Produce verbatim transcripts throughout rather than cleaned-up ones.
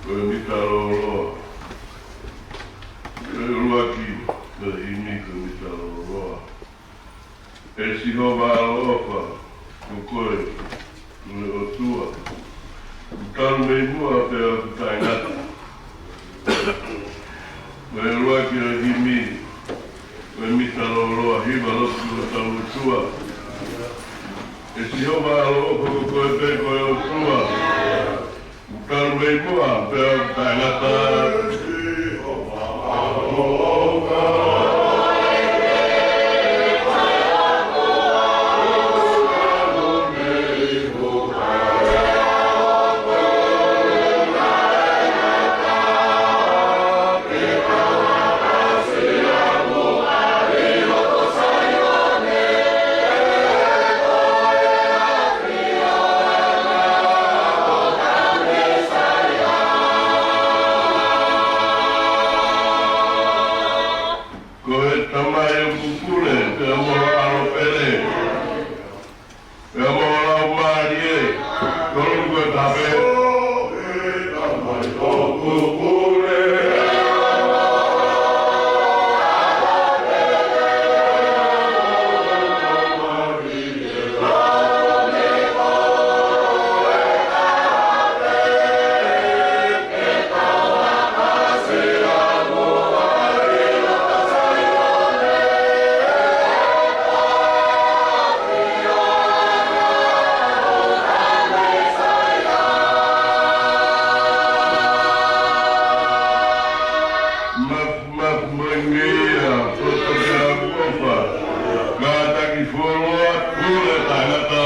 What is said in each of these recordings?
Ko e mita lōloa. Ko e ʻuluaki, ko e himi, ko e mita lōloa. ʻE Sihova ʻaloʻofa, ko koe, ko e ʻOtua, ʻoku talu mei muʻa pea ʻoku taʻengata. Ko e ʻuluaki ʻo e himi, ko e mita lōloa, hiva lotu ki hotau ʻOtua. ʻE Sihova ʻaloʻofa, ko koe pē ko e ʻOtua, ʻoku talu mei muʻa pea ʻoku taʻengata. Ko e Tamai ʻoku pule, pea mo e ʻAlo pele, pea mo e Laumālie, ko e ʻOtua ko e taha pē. Mafimafi mo e ngeia, poto ke ʻofa, kātaki fuoloa, pule taʻengata.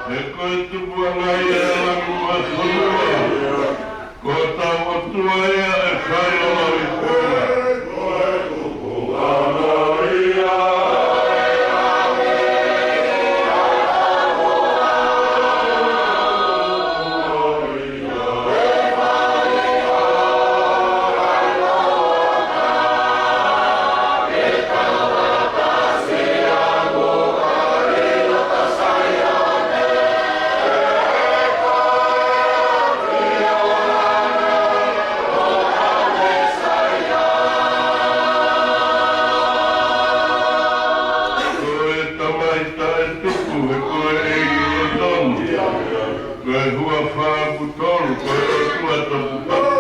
He ko e tupuʻanga ia ʻo e langi mo e fonua. Ko hotau ʻOtua ia ʻe fai ʻo maʻu ʻi tuʻa. Ko e Tamai taʻetuku, he ko e ʻEiki totonu. Ko e huafa ʻoku tolu, ko e ʻOtua toputapu.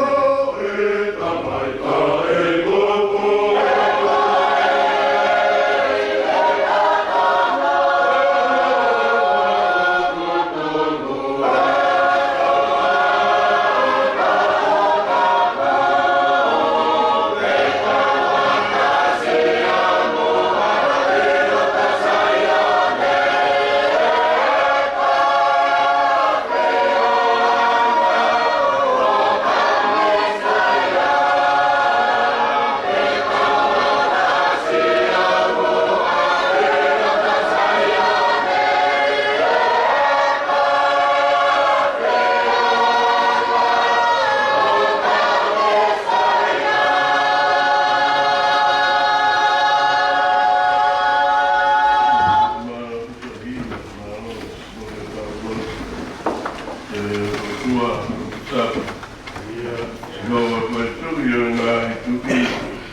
Sihova ko e Tuʻi ʻo e ngaahi tuʻi,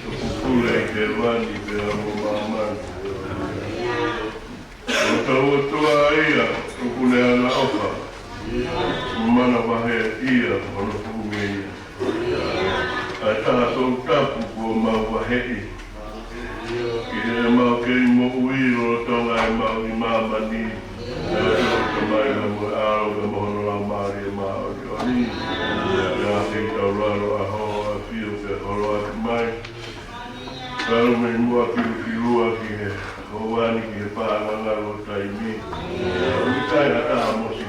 ʻoku pule ʻi hēvani pea mo māmani. Ko hotau ʻOtua ia, ʻoku ne angaʻofa, manavahē ia hono fuʻu ngeia. ʻA e taha Toʻu Tapu kuo mau vaheʻi, ki heʻemau kei moʻui lolotonga ʻemau ʻi māmani, ʻa e Tamai pea mo e ʻAlo pea mo hono Laumālie Māʻoniʻoni, ʻa e taulaʻeiki ʻo ʻafio pea holoaki mai. Talu mei muʻa, filufilua ki he ʻaho ni, ki he paʻanga ngalo taimi. ʻOku ʻikai ha taha mo si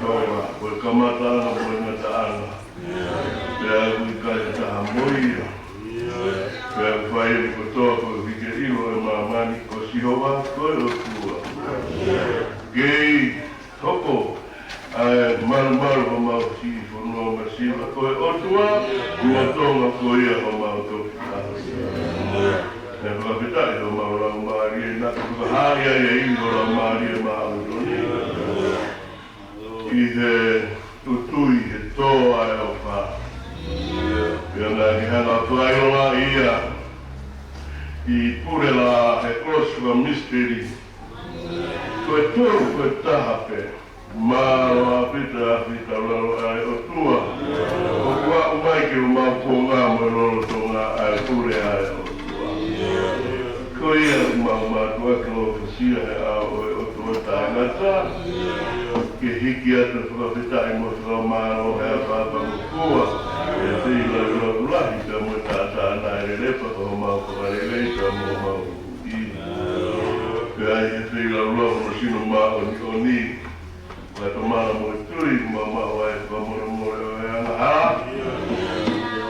Kei hoko ʻa e malumalu ʻo homau siʻi fonua masiva, ko e ʻOtua mo Tonga ko ia homau toki. ʻE fakafetaʻi homau laumālie, naʻa ke fakahā ai ʻa e ʻi ho laumālie maʻa ʻOtua ni. ʻI he tutui he tō ʻa e ʻofa. Pea naʻa ke hanga ʻo fakaʻilonga ia ʻi pule la he ʻOtua misteri. Ko e tolu ko e taha pē. Mālō ʻaupito ʻa e fitaulalo ʻa e ʻOtua. ʻOku aʻu mai ki homau kuonga mo e lolotonga ʻa e pule ʻa e ʻOtua. Ko ia ʻoku mau mātuʻaki lokosia he ʻao ʻo e ʻOtua taʻengata. Ke hiki atu e fakafetaʻi mo e fakamālō he ʻapaʻapa mo e fua. ʻI he feilaulau lahi pea mo e taʻataʻa naʻe lelepa ko homau fakalelei pea mo homau ʻi. Pea ʻi he feilaulau mo e sino māʻoniʻoni, fakatomala mo e tui, mamaʻo ai e fakamolemole ʻo e angahala.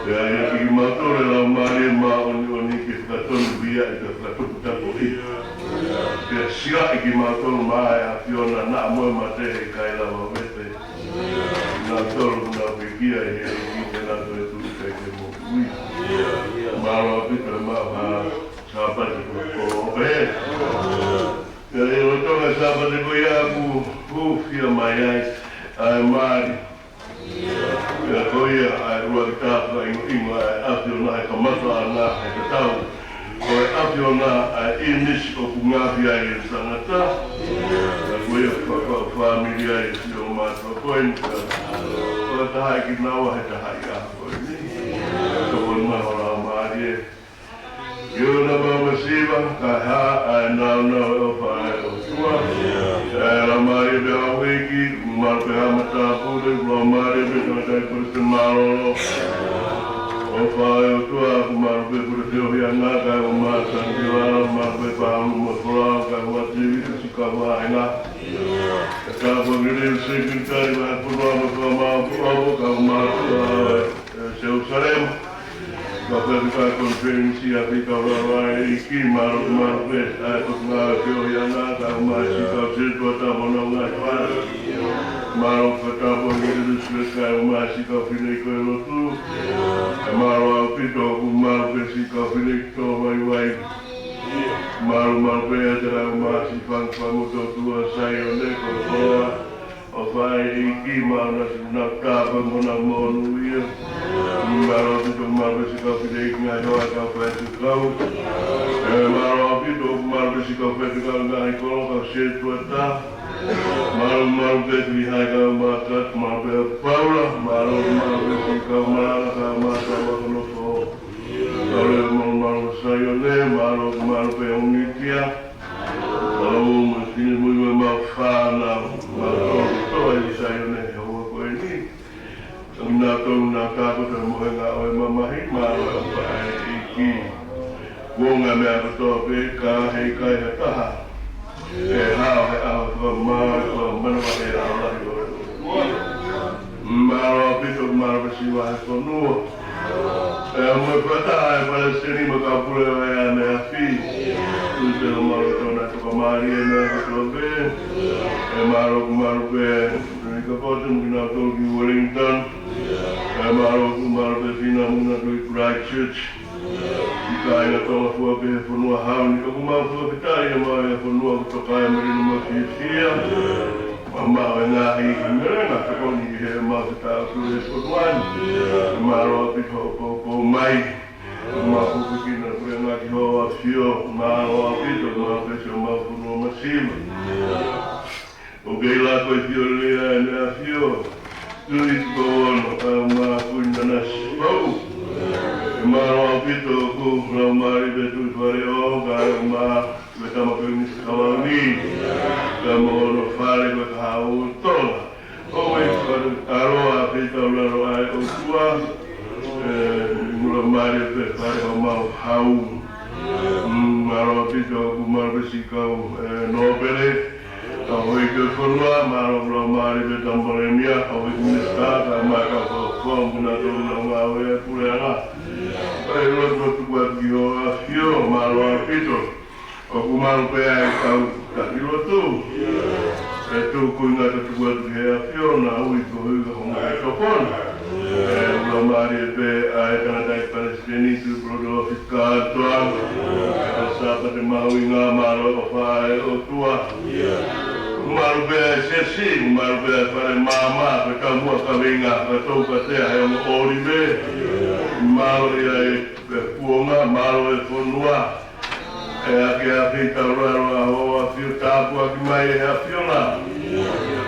Pea ʻiate kimautolu e Laumālie Māʻoniʻoni ke fakatonuhiaʻi pea fakatuputapuʻi. Pea silaʻi kimautolu maʻa e ʻAfiona naʻa mo e mate he ʻikai lava vete. Nautolu naʻa pekia ʻi he ʻEiki, naʻa toe tuʻu pē ke moʻui. Mālō ʻaupito e maʻu ha Sāpate ko e pō pē. Pea ʻi he lolotonga e Sāpate ko ia ʻoku hūfia mai ai ʻa e mali. Pea ko ia ʻa e ʻuluaki tā fakaʻingoʻingo ʻa e ʻAfiona he kamataʻanga he tatau ʻo e ʻAfiona ʻa e ʻīmisi ʻoku ngaohi ai e tangata. Pea ko ia faka-, fāmili ai e sio mātuʻa ko eni. Pea fakatahaʻi kinaua he tahaʻi ʻaho ko eni. Tokoni mai ho Laumālie. ʻI he ʻofa mo e masiva, kae hā ʻa e nāunau ʻo e ʻofa ʻa e ʻOtua. ʻE Laumālie pē ʻa e ʻEiki, ʻoku malu pē ha matāpule, ʻoku malu pē tangataʻeiki pule mālōlō. ʻOfa ʻa e ʻOtua, ʻoku malu pē pule feohiʻanga, kae ʻumaʻā Sānitila, ʻoku malu pē Paulu mo Folau, kae ʻumaʻā Tiviti, Sikaua ʻEna. Kae tāpuekina e Sekelitali Vahefonua mo e Fakamaau, ʻoku malu pē ʻa e ʻe Selusalema. Kae pehē ki he konifelenisi ʻa e fitaulalo ʻa e ʻEiki, mālō, mālō pē ʻa e Potungāue Feohiʻanga, kae ʻumaʻā e Sīkau Setuata mo honau ngaahi fale. Mālō pē tāpuekina e Sīkau, kae ʻumaʻā e Sīkau Fineʻeiki ʻo e Lotu. ʻE mālō ʻaupito, ʻoku malu pē Sīkau Fineʻeiki Tōvaivai. Mālō, mālō pē ʻa e tera ʻumaʻā e Siʻi Fangufangu Tōtua Saione, ko e koloa ʻofa ʻa e ʻEiki, mālō naʻa nau tāpuaki mo nau monūʻia. Mālō ʻaupito, mālō pē Sīkau Fineʻeiki ngaahi hoa, kau faifekau. ʻE mālō ʻaupito, mālō pē Sīkau Faifekau ngaahi kolo, kau setuata. Mālō, mālō pē Tui Hai, kau Mākati, mālō pē Paula, mālō, mālō pē Sīkau Malanga, kau Mākati, mālō pē Nofo. Mālō, mālō, mālō Saione, mālō, mālō pē Onitia. Mālō mo e finemui mo e mau fānau, mālō kotoa ʻi Saione he houa ko eni. Kinautolu naʻa tākoto mo e ngaahi ʻo e mamahi, mālō ʻa e ʻEiki. Kuonga meʻa kotoa pē ka heʻikai ha taha ʻe hao he ʻaho fakamāu, ko e manavahē ʻaho lahi ʻo e ʻOtua. Mālō ʻaupito, mālō pē Siʻi Vahefonua. ʻE, mo e fakataha e Palesiteni mo e kau pule ʻo e ʻaneafi. Tui pē mālō tona tokamālie meʻa kotoa pē. ʻE mālō, mālō pē, ʻi ka kote mo kinautolu ki Wellington. ʻE mālō, mālō pē Fina mo kinautolu ki Christchurch. ʻI kāinga Tonga fua pē he fonua hau ni, ʻoku mau fakafetaʻi ʻa e mau ʻi he fonua ʻoku toka ai e melino mo e fiefia. Mamaʻo e ngaahi meʻa, tokoni he mau fetaʻaki he fonua ni. Mālō ʻaupito hoʻo poupou mai. Mau kukikina pē ngaahi hoa ʻAfio, mālō ʻaupito, mālō pē siʻomau fonua masiva. ʻOku kei lako ʻi Fiolelea ʻEne ʻAfio, Tui Tupou Ono, kae ʻumaʻā Kuini Nanasipauʻu. ʻE mālō ʻaupito ʻoku Laumālie pē Tuʻi Faleʻo, kae ʻumaʻā Tuʻi Tama Kuini Sikavaluni, kae mo hono fale ko e Kahaʻu ʻo Tonga. ʻOku mau fakaʻaloʻi ʻa e fitaulalo ʻa e ʻOtua, ʻe, mo e Laumālie pē fale ʻo mau hau. Mm, mālō ʻaupito ʻoku malu pē Sīkau, ʻe, Nōpele. Kau houʻeiki ʻo e fonua, mālō ʻoku Laumālie pē Tama Palēmia, kau houʻeiki minisitā, kae ʻumaʻā e kau fakafofonga mo kinautolu ʻoku nau ngāue he puleʻanga. Kae ʻoua naʻa tuku atu ki hoʻo ʻAfio, mālō ʻaupito. ʻOku malu pē ʻa e kau taki lotu. Tuku ʻi ngata tuku atu ki he ʻAfiona, ui ko hui ka honga he tokoni. ʻE ula mālie pē ʻa e tangataʻeiki palesiteni, tuʻi pulotu ʻo fika atu anga. ʻE Sāpate mahuʻinga, mālō e ʻofa ʻa e ʻOtua. Mālō pē ʻa e siasi, mālō pē ʻa e fale maama, ko e taumuʻa kaveinga, ka tou ka tea he ongo ʻōlive. Mālō ia e, e kuonga, mālō e fonua. ʻE ake ake i taulalo ʻa ho ʻAfio, tāpuaki mai ʻe he ʻAfiona.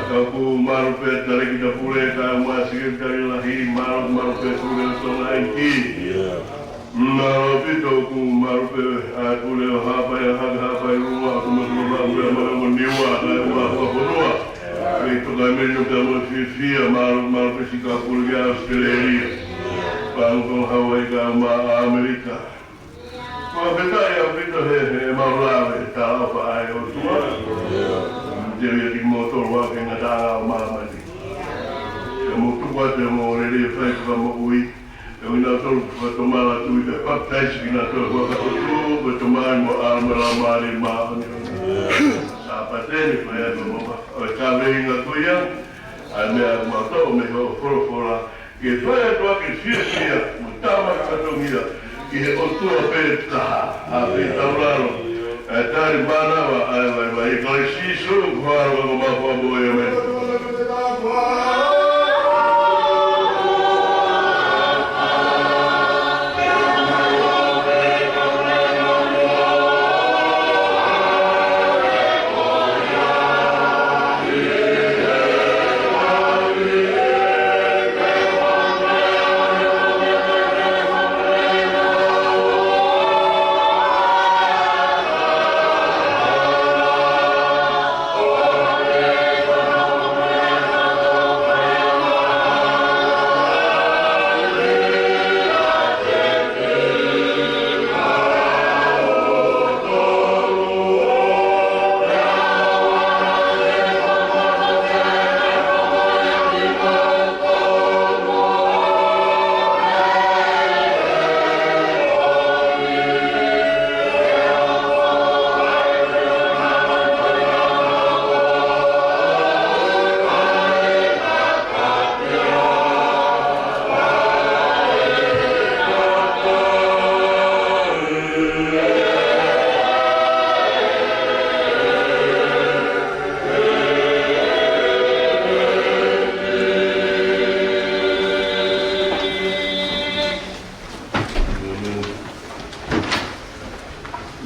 Ka ʻoku mālō pē Talēkita Pule, kae ʻumaʻā Sekelitali Lahi, mālō, mālō pē Pule ʻo Tonga ʻEiki. Mālō ʻaupito, ʻoku mālō pē ʻa e Pule ʻo Haʻapai, ʻa Haʻapai, Haʻapai Ulunga, ʻo Tuma Tuma Pule, mālō mo Niua, kae ʻumaʻā Fakafonua. Pea toka e melino pea mo e fiefia, mālō, mālō pē Sika Pule ki ʻAositelēlia. Pea mo Tonga Hauaiʻi kae ʻumaʻā ʻAmelika. Fakafetaʻi ʻaupito he, he mau lave talaʻofa ʻa e ʻOtua. Te u ia ki moutolu ʻa e ngataʻanga ʻo māmani. Ke mou tuku atu e ongo lelei e fai fakamoʻui. Ke ui nautolu fakatomala tui, ke papitaiso kinautolu fakafotu, ke tomai mo ʻAlo mo e Laumālie Māʻoniʻoni. Sāpate ni, ko ia ko mo ʻo e kaveinga ko ia. ʻA e meʻa ʻoku mau toʻo mei hoʻo folofola. Ke fai atu ʻaki e fiefia mo e tama fatongia ki he ʻOtua pē taha, ʻa e taulalo, ʻa e tali mānava, ʻa e vaivai, ʻia Kalaisi Sīsū, ko ho ʻAlo ko homau Fakamoʻui, ʻēmeni.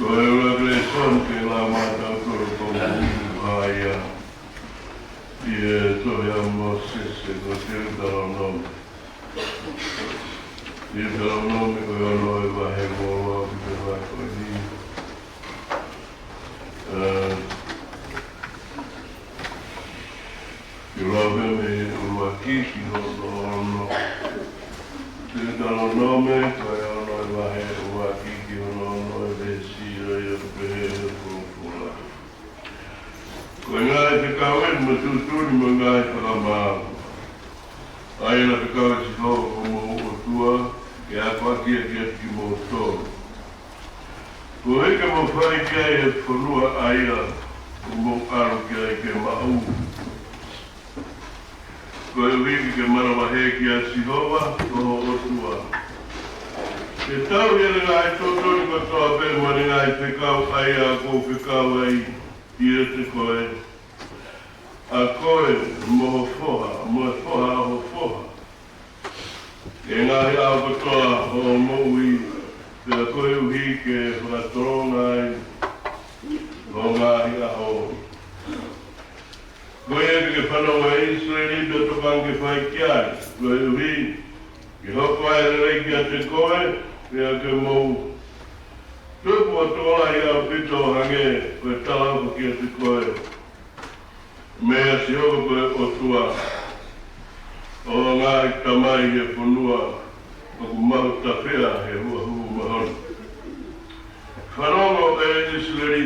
Ko e ʻuluaki lēsoni ke lau maʻatautolu ko e ʻuhinga ia ʻi he tohi ʻa Mōsese, ko Teutalōnome. Teutalōnome ko e ono e vahe, mou lau ki he vahe ko eni. Ē, te u lau pē mei he ʻuluaki ki hono ono. Teutalōnome ko e ono e vahe, ʻuluaki ki hono ono e veesi, ʻoku pehē ʻe he folofola. Ko e ngaahi fekau eni mo e tuʻutuʻuni mo e ngaahi fakamaau, ʻa ia naʻe fekau ʻe Sihova ko homou ʻOtua ke akoʻaki ia kiate kimoutolu. Koeʻuhi ke mou fai ki ai e fonua ʻa ia ʻoku mou ʻalu ki ai ke maʻu, koeʻuhi ke ke manavahē kia Sihova ko ho ʻOtua, ke tauhi ʻene ngaahi tuʻutuʻuni kotoa pē mo ʻene ngaahi fekau ʻa ia kuo u fekau ai kiate koe, ʻa koe mo ho foha, mo e foha ʻo ho foha, ʻi he ngaahi ʻaho kotoa hoʻo moʻui, pea koeʻuhi ke fakatolonga ai hoʻo ngaahi ʻaho. Ko ia ke ke fanongo, ʻe ʻIsileli, pea tokanga ke fai ki ai, koeʻuhi ke hoko ai e lelei kiate koe, pea ke mou tupu ʻo tokolahi ʻaupito ʻo hangē ko e talaʻofa kiate koe meia Sihova ko e ʻOtua ʻo ho ngaahi tamai, ʻi he fonua ʻoku maʻu tafea he huʻahuhu mahoni. Fanongo, ʻe ʻIsileli,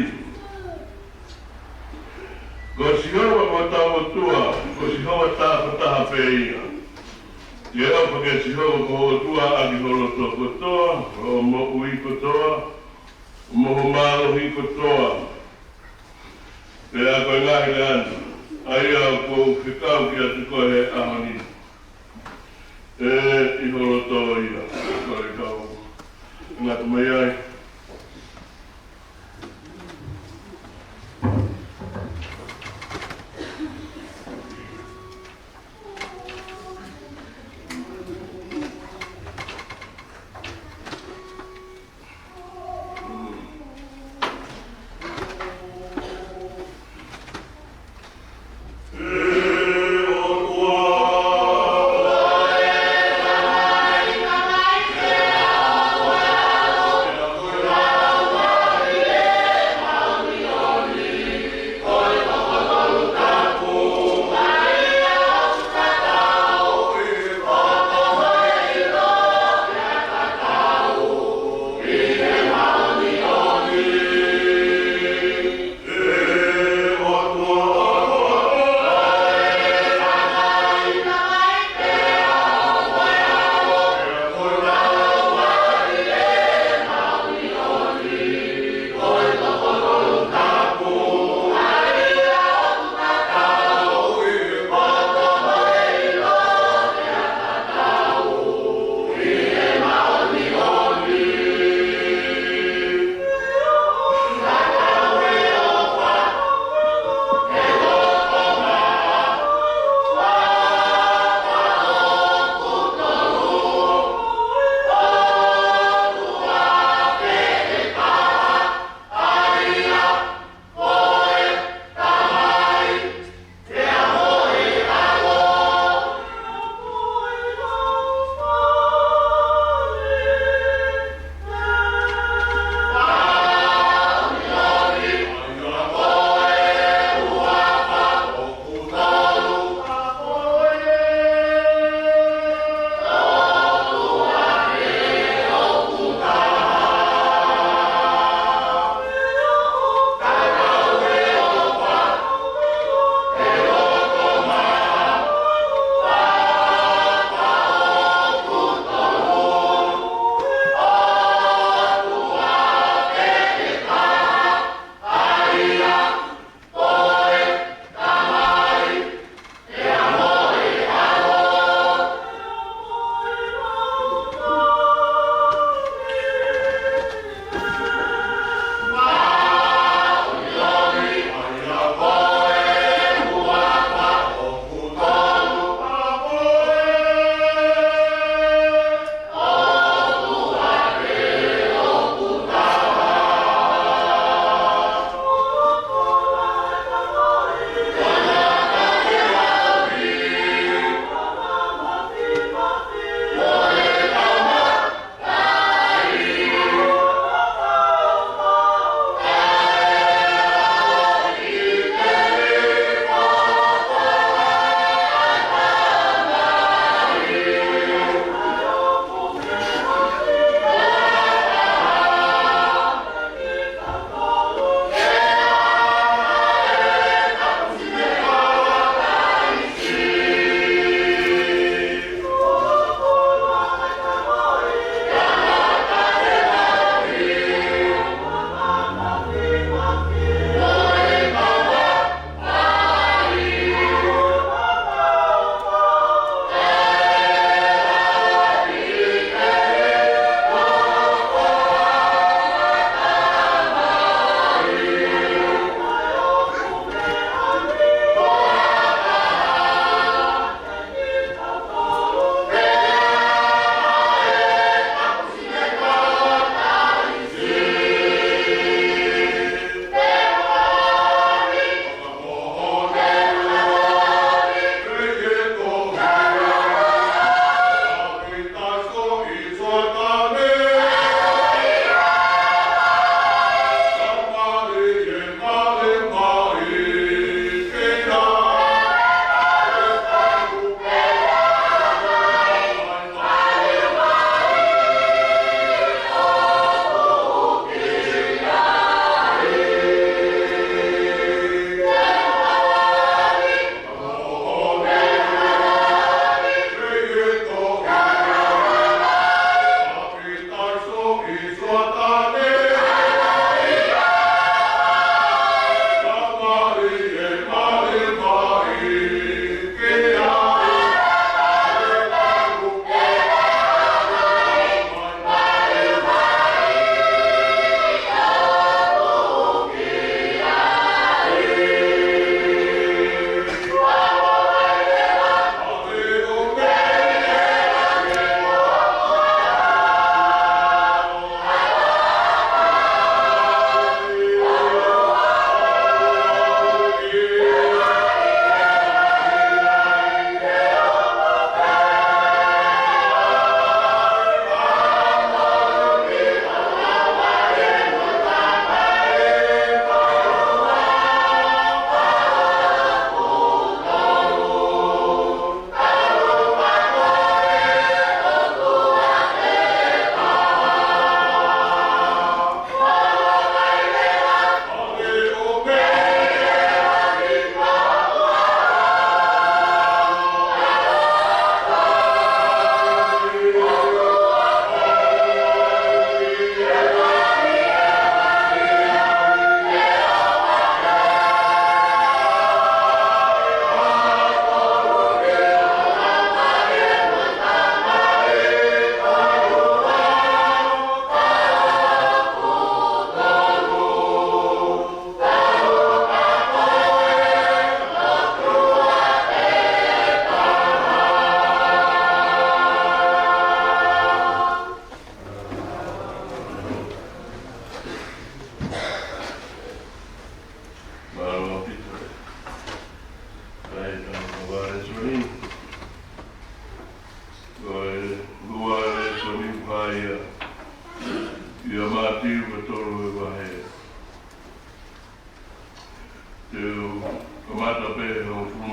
ko Sihova ko hotau ʻOtua, ko Sihova taha fakataha pē ia. Ke ʻofa kia Sihova ko ho ʻOtua ʻaki ho loto kotoa, hoʻo moʻui kotoa, mo ho mālohi kotoa, pea ko e ngaahi lea ni. ʻA ia ʻoku ou fekau kiate koe he ʻaho ni. ʻE ʻi ho loto ia, ko e kau ngata mai ai.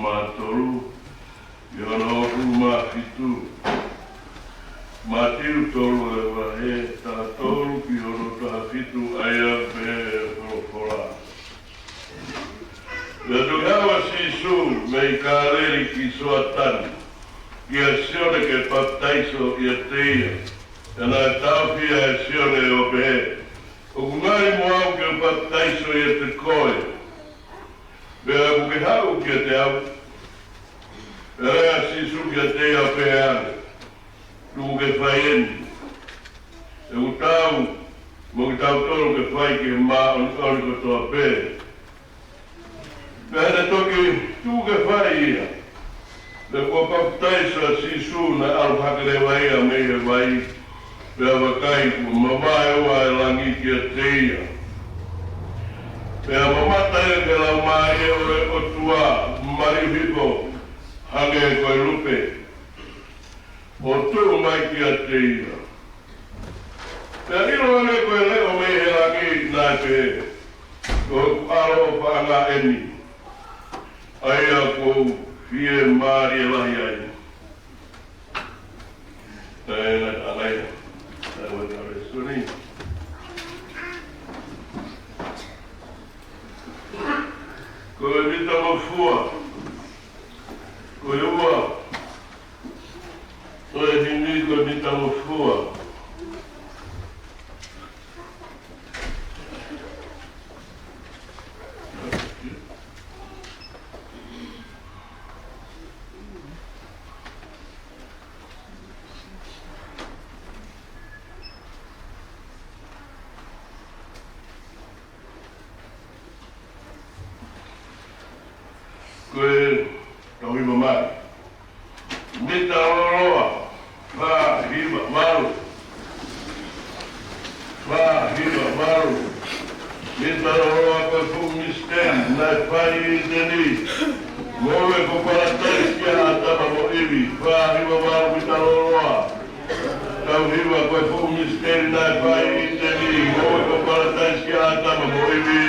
mā tolu, ʻi hono hongofulu mā fitu. Mātiu tolu ʻa e vahe taha tolu ki hono taha fitu, ʻa ia pē ʻoku folofola. Pea toki haʻu ʻa Sīsū mei Kāleli ki Soatani, kia Sione ke papitaiso ʻiate ia. Pea naʻe taʻofi ia ʻe Sione ʻo pehē, ʻOku ngali mo au ke u papitaiso ʻiate koe, pea ʻoku ke haʻu kiate au? Pea lea ʻa Sīsū kiate ia ʻo pehē ange, Tuku ke fai eni. He ʻoku taau mo kitautolu ke fai ki he māʻoniʻoni kotoa pē. Pea naʻe toki tuku ke fai ia. Pea kuo papitaiso ʻa Sīsū, naʻe ʻalu hake leva ia mei he vai, pea vakai, kuo mavae ua ʻa e langi kiate ia. Pea mamata ia ki he Laumālie ʻo e ʻOtua, maliu hifo hangē ko e lupe, ʻo tuʻu mai kiate ia. Pea ʻiloange ko e leʻo mei he langi naʻe pehē, Ko hoku ʻAlo ʻofaʻanga eni, ʻa ia ʻoku ou fiemālie lahi ai. Naʻe, naʻe, naʻe, naʻe, naʻe, naʻe, naʻe, Ko e mita mo fua. Ko e ua. Ko e himi ko e mita mo fua. Ko e tauhi mamahi. Mita lōloa, fā hiva valu. Fā hiva valu. Mita lōloa ko e fuʻu misiteli naʻe fai ʻi ʻĪteni. Ngoue ko Palataisi kia ʻĀtama mo ʻIvi. Fā hiva valu mita lōloa. Tauhi mamahi ko e fuʻu misiteli naʻe fai ʻi ʻĪteni, ngoue ko Palataisi kia ʻĀtama mo ʻIvi.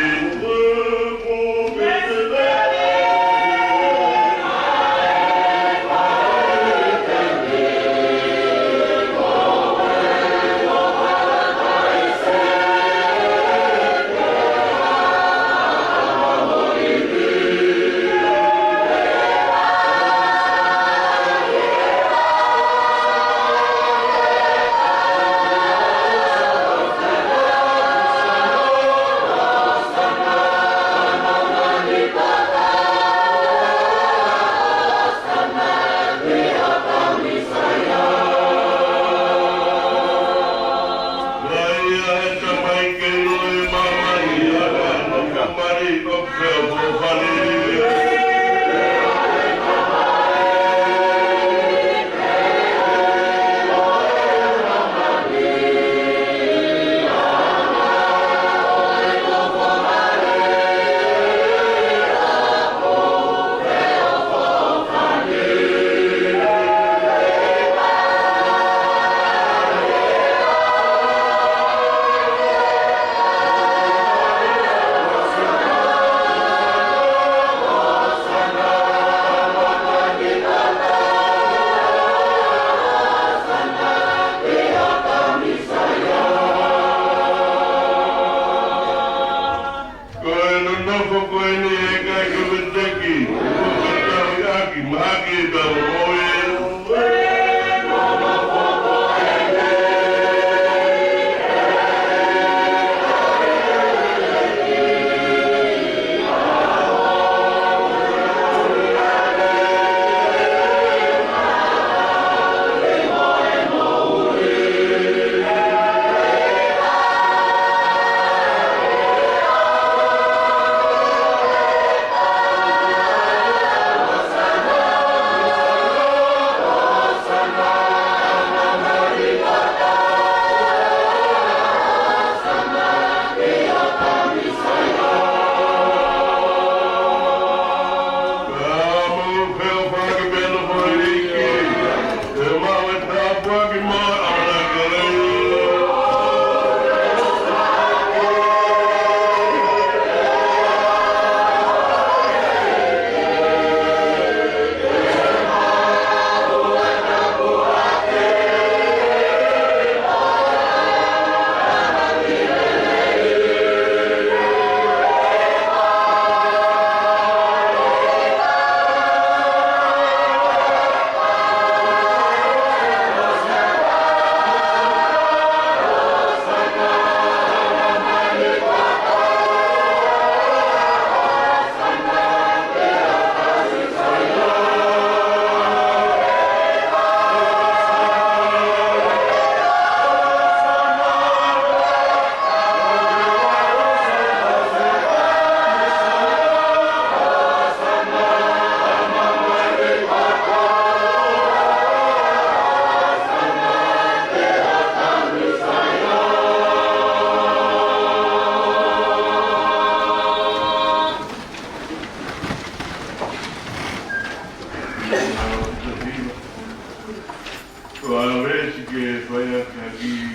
Ko e veesi ke fai ʻaki ha kiʻi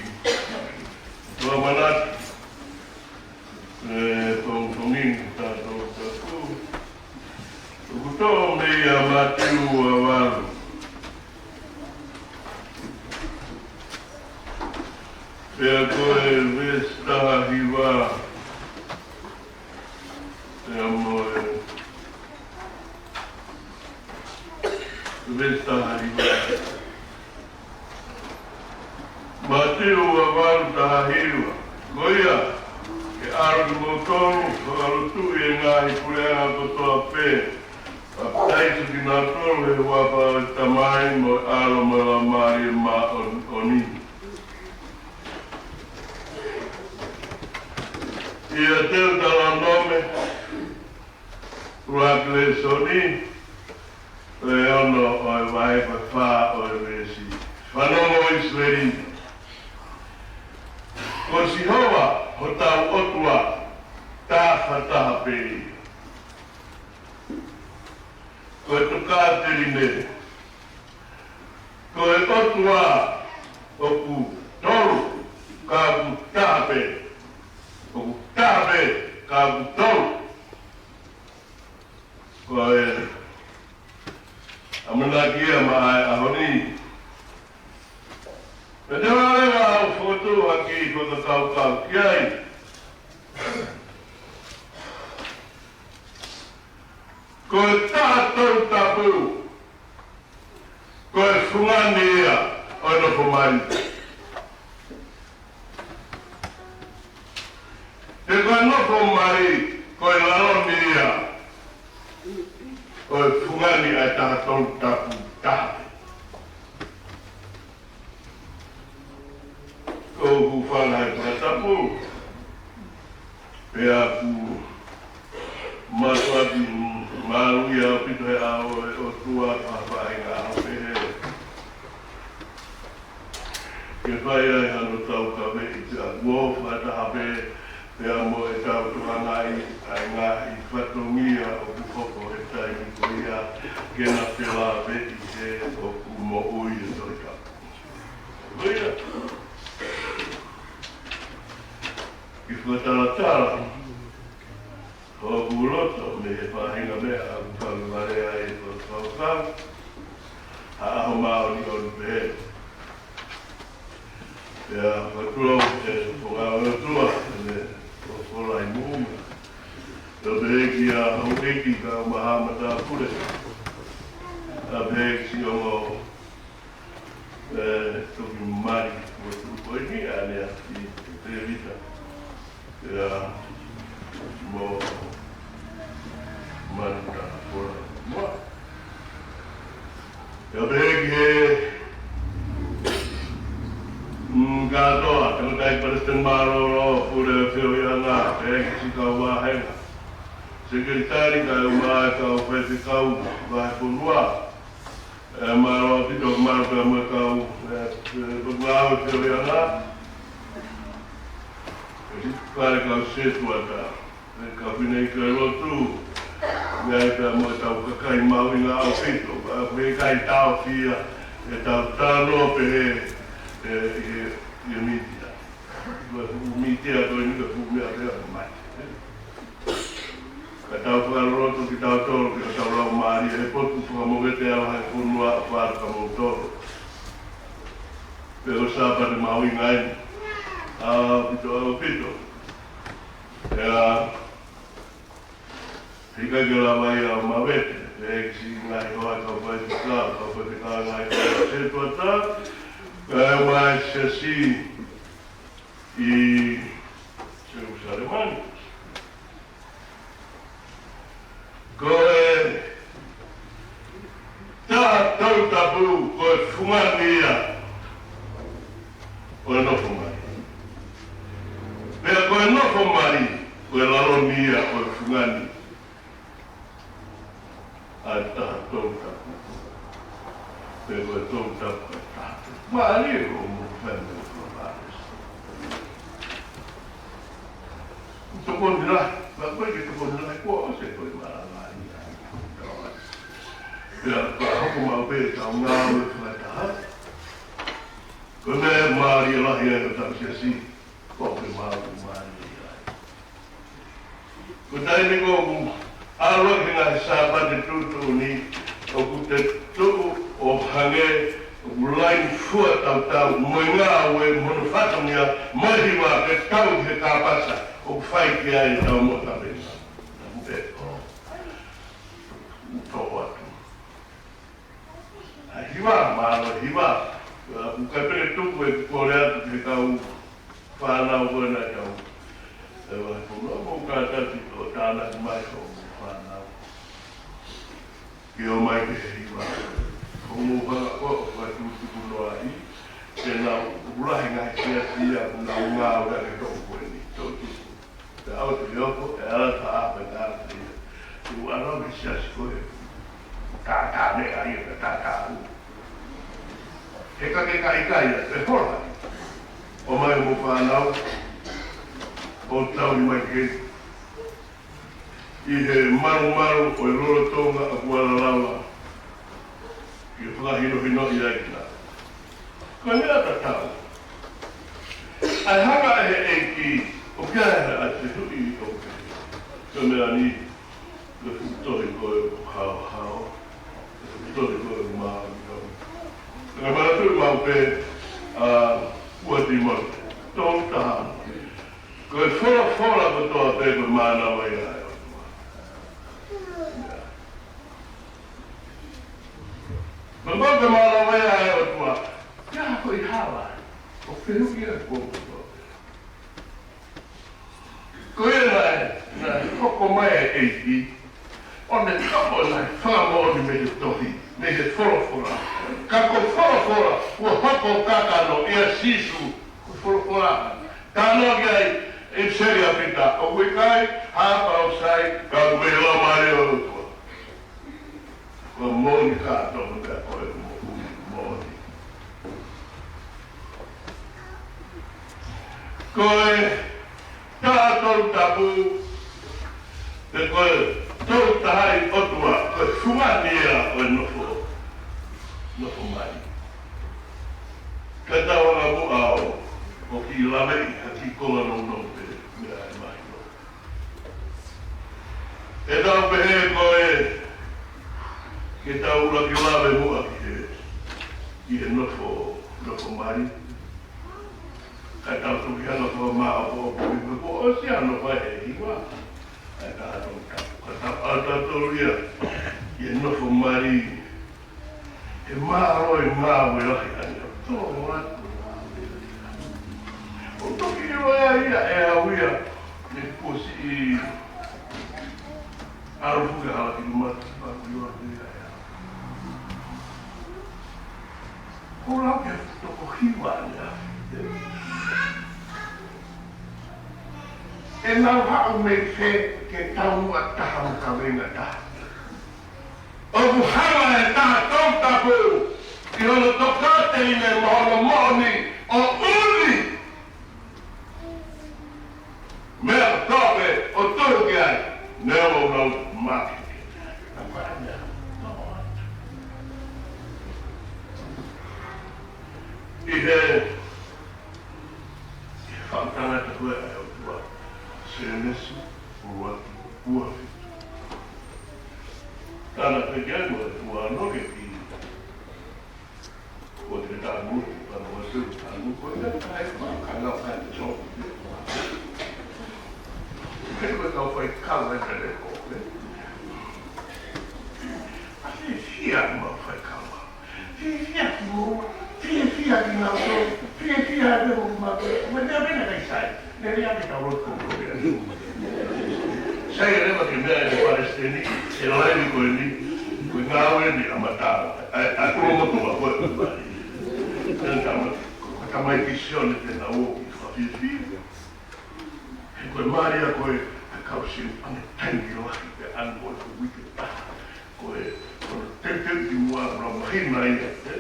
tokanga ʻamanaki, ʻe, pongipongi ni, taʻu, taʻu, taʻu. ʻOku toʻo mei ia Mātiu ua valu. Pea ko e veesi taha hiva. Pea mo e veesi taha hiva. Mātiu ua valu taha hiva. Ko ia, ke ʻalu kimoutolu, fakalotuʻi e ngaahi puleʻanga kotoa pē, papitaiso kinautolu he huafa ʻo e Tamai mo e ʻAlo mo e Laumālie Māʻoniʻoni. ʻIo, te u talanoa mei he ʻuluaki lēsoni, ʻo e ono ʻo e vahe ʻe fā ʻo e veesi. Fanongo ʻIsileli. Ko Sihova hotau ʻOtua, tafataha pē ia. Ko e tokāteline, ko e ʻOtua ʻoku tolu, ka ʻoku taha pē. ʻOku taha pē, ka ʻoku tolu. Ko e ʻamanaki ia maʻa e ʻaho ni. Pea te u lava leva ʻo fokotuʻu ha kiʻi fakakaukau ki ai. Ko e Taha Tolu Tapu, ko e fungani ia ʻo e nofo mai. He ko e nofo mai, ko e lalo ni ia ʻo e fungani ʻa e Taha Tolu Tapu taha. Ko u hūfanga he fakatapu, pea ʻoku mātuʻaki mālōlō ʻaupito he ʻao ʻo e ʻOtua, faʻahinga ʻaho pehē. Ke fai ai hano taukaveʻi, pea kuo fakataha pē, pea mo e tau tokangaʻi ʻa e ngaahi fatongia ʻoku hoko he taimi ko ia, ke na felāveʻi he ʻoku moʻui e Tohi Tapu. Ko ia, ke fakatalatala hoku loto mei he faʻahinga meʻa ʻoku kau vale ai e fakakaukau, ha ʻaho māʻoniʻoni pehē. Pea fakatulou e fakaʻotua, ʻene folofola ʻi muʻa. Pea pehē kia Houʻeiki Kaumaha Matāpule. Pea pehē ki siʻi ongo, ʻe, toki mali, ʻo tuʻu ko eni, ʻa ʻene ʻapi, Tēvita. Pea mo Marita Fora. Mo. Pea pehē ki he, mm, kātoa, tangataʻeiki palesiteni mālōlō, pule feohiʻanga, pehē ki siʻi kau vāhenga. Sekelitali, kae ʻumaʻā e kau faifekau vahefonua. ʻE, mālō ʻaupito, mālō pea mo e kau, ʻe, ʻe, ngāue feohiʻanga. ʻE, siʻi fale kau setuata. ʻE, kau fineʻeiki lotu. Meʻa ia pea mo e tau kakai mahuʻinga ʻaupito. Pea ko e ʻikai taʻofi ia ʻetau talanoa pehē, ʻe, ʻi he, ʻi he mītia. Ko e fuʻu mītia ko eni ko e fuʻu meʻa pē ʻoku mate. Ka tau fakaloloto kitautolu, ke tau lau mālie he potu fakamoʻoni ʻa e vahefonua ʻa Fale Kamoutolo. Pea ko e Sāpate mahuʻinga eni. ʻAupito, ʻaupito. ʻIa, ʻikai ke lava ia ʻo mavete, ʻe ʻi ai siʻi ngaahi hoa kau faifekau, kau faifekau ngaahi hoa setuata, kae ʻumaʻā e siasi ʻi Selusalema ni. Ko e Taha Tolu Tapu, ko e fungani ia ʻo e nofo mai. Pea ko e nofo mai, ko e lalo ni ia ʻo e fungani ʻa e Taha Tolu Tapu. Pea ko e Tolu Tapu ko e taha. Mālie ko mo fai mo ko vale. Tokoni lahi, ma koe ke tokoni lahi, kuo ʻosi e koe malanga ia. Pea ka hoko maʻu pē ʻetau ngāue fakataha, ko e meʻa mālie lahi ai ʻo ʻetau siasi, ko e meʻa mālie ai. Ko e taimi ko ē ʻoku ʻalu ai ki he ngaahi Sāpate tuʻutuʻuni, ʻoku te tuʻu ʻo hangē ʻoku laine fua tautau mo e ngāue mo hono fatongia mo e hiva ke tau ki he kāpasa ʻoku fai ki ai ʻetau moʻui tapu. Tapu pē ʻo tō atu. ʻA e hiva, mālō e hiva. ʻOku ʻikai pē ke tuku e kole atu ki he kau fānau ko ena ʻetau. ʻE, ʻa e fono mo kātaki ʻo tānaki mai hoʻomou fānau ke ō mai ki he hiva. Ko hoʻomou fanga ko ē ʻoku tutuku noa ai, te nau ʻoku lahi ngaahi siasi ia ʻoku nau ngāue ʻaki e toʻu ko eni, toʻu tutuku. Pea ʻoua te ke hoko, ʻe ala taha pē taha ia. Te u ʻalu ki he siasi ko ē. Tātā meʻa ia, ka tātā u. He ka ke ka ʻikai ia, ʻe hola. ʻOmai hoʻomou fānau, ʻo tau ʻi mai ke. ʻI he malumalu ʻo e lolotonga ʻa kuala lava. Ke fakahinohinoʻi ai kinautolu. Ko e meʻa tatau. ʻA e hanga ʻe he ʻEiki, ʻo kia he ʻa e tuʻi ʻo ke. Ko e meʻa ni, ko e fuʻu tohi ko ē ʻoku haohao. Ko e fuʻu tohi ko ē ʻoku maau. Ka manatuʻi maʻu pē, ʻa, ua Tīmote. Tolu taha. Ko e folofola kotoa pē ko e mānava ia ʻa e ʻOtua. Ko e mānava ia ʻa e ʻOtua. Ko e hā hoʻi hala ʻoku fehuʻia ai kotoa pē. Ko ia naʻe, naʻe hoko mai e ʻEiki, ʻo ne toʻo ʻa e fakamoʻoni mei he tohi, mei he folofola. Ka ko e folofola, ʻoku hoko kakano ʻia Sīsū, ko e folofola. Talanoa ki ai ʻi he seli ʻa Pita, ʻoku ʻikai ha pau sai, ka ʻoku mei he Laumālie ʻo e ʻOtua. Ko e moʻoni kātoa, ko e moʻoni, moʻoni. Ko e Taha Tolu Tapu, pe ko e Tolu Tahaʻi ʻOtua, ko e fungani ia ʻo e nofo, nofo mai. Ka tau anga muʻa ʻo, ʻo kiʻi laveʻi ha kiʻi konga nounou pē, meʻa ʻe mahino. ʻE tau pehē ko e, ke tau ʻuluaki lave muʻa ki he, ki he nofo, nofo mai. Ka tau toki hanga ko e māʻopoʻopo ʻi he kuo ʻosi ʻa e nofo ʻa e hiva. ʻA e Taha Tolu Tapu. Ka tau ʻalu tautolu ia ki he nofo mai. He mālō e ngāue lahi ʻa ia. Tō atu. ʻO toki ʻilo ia ʻe au ia, ne kuo siʻi ʻalu fuke hala ki mata, pea kuo ʻilo atu ia ʻe au. Ko lau ke toko hiva ia. ʻE nau haʻu mei fē ke tau muʻa taha mo kaveinga taha. ʻOku hanga ʻe he Taha Tolu Tapu ʻi hono tokāteline mo hono moʻoni ʻo ʻuli. Meʻa kotoa pē ʻoku tuhu ki ai, neongo ʻenau maki. ʻI he He faʻu tangata ko ē ʻa e ʻOtua. Sēnesi, ʻuluaki, ua fitu. Tana peke ai mo e ua noa ke pili. Ko te tamu, tana ua fitu, tamu ko e tae, ka lau ka te sō. He ko e kau faikava e tele ko, ē? ʻA e fia ma faikava. Fiefia kimoua, fiefia kinautolu, fiefia ʻa e meʻa ʻoku maʻu. Mo e meʻa pē naʻe ʻikai sai, ne lea ke tau lotu ko ē. Sai e leva ke meʻa ʻe he palesiteni, ʻe laivi ko eni, ko e ngāue ni ʻa Matala, ʻa e, ʻa e kolo motuʻa ko ē. Tena tama, ko e tamai ki Sione te na o ki fakafiefia. He ko e mālie ko ē, ʻa e kau Siu, ʻa e taimi lahi, pe ʻalu ko e uike taha. Ko e, ko e teuteu ki muʻa, ʻo mahino ia, ē?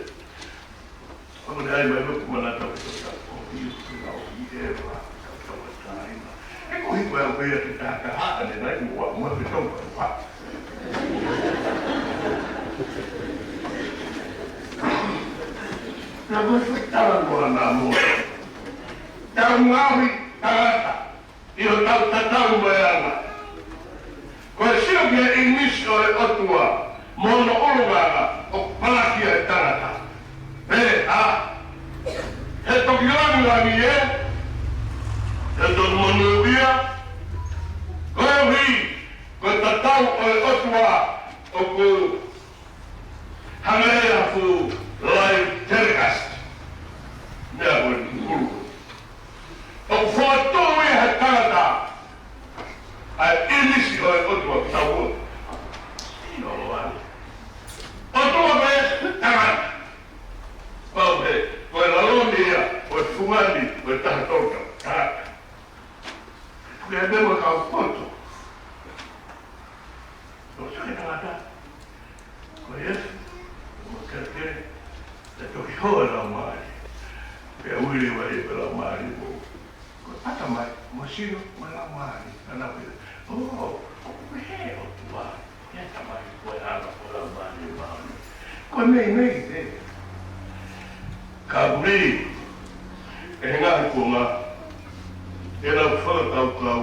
ʻOku ne ʻai mai ko e manatu ko e tau ko ia, ko e lau ki ʻEva, tau tau ʻa Taina. He ko hiko ʻa e ʻaho ko ia ke tahataha, ʻa ne nai muʻa, muʻa ke tau ka muʻa. Naʻa ko e fai talanoa naʻa mo tau ngaohi tangata ʻi hotau tatau mo e anga. Ko e sio ki he ʻīmisi ʻo e ʻOtua mo hono ʻulungaanga ʻoku palaki ai e tangata. Pea, he toki langilangi ē, he toki monūʻia, koeʻuhi ko e tatau ʻo e ʻOtua ʻoku hangē ha fuʻu live telecast. Meʻa ko e ngulu. ʻOku fokotuʻu ia he tangata ʻa e ʻīmisi ʻo e ʻOtua ki taua. Sio loa. ʻOtua mo e tangata. Pau he, ko e lalo ni ia ʻo e fungani ʻo e taha tolu tangata. Ko e meʻa mo e kau poto. ʻO sio ki he tangata. Ko Iesu, mo kelekele, pea toki hō e Laumālie. Pea uili vai pē Laumālie mo. Ko e ʻatamai, mo e sino, mo e Laumālie. Ana pē. ʻO, ʻoku pehē ʻOtua, he ʻatamai, ko e ʻAlo, ko e Laumālie Māʻoniʻoni. Ko e meimei pē. Ka ʻoku ʻi he ngaahi kuonga, ʻenau fakakaukau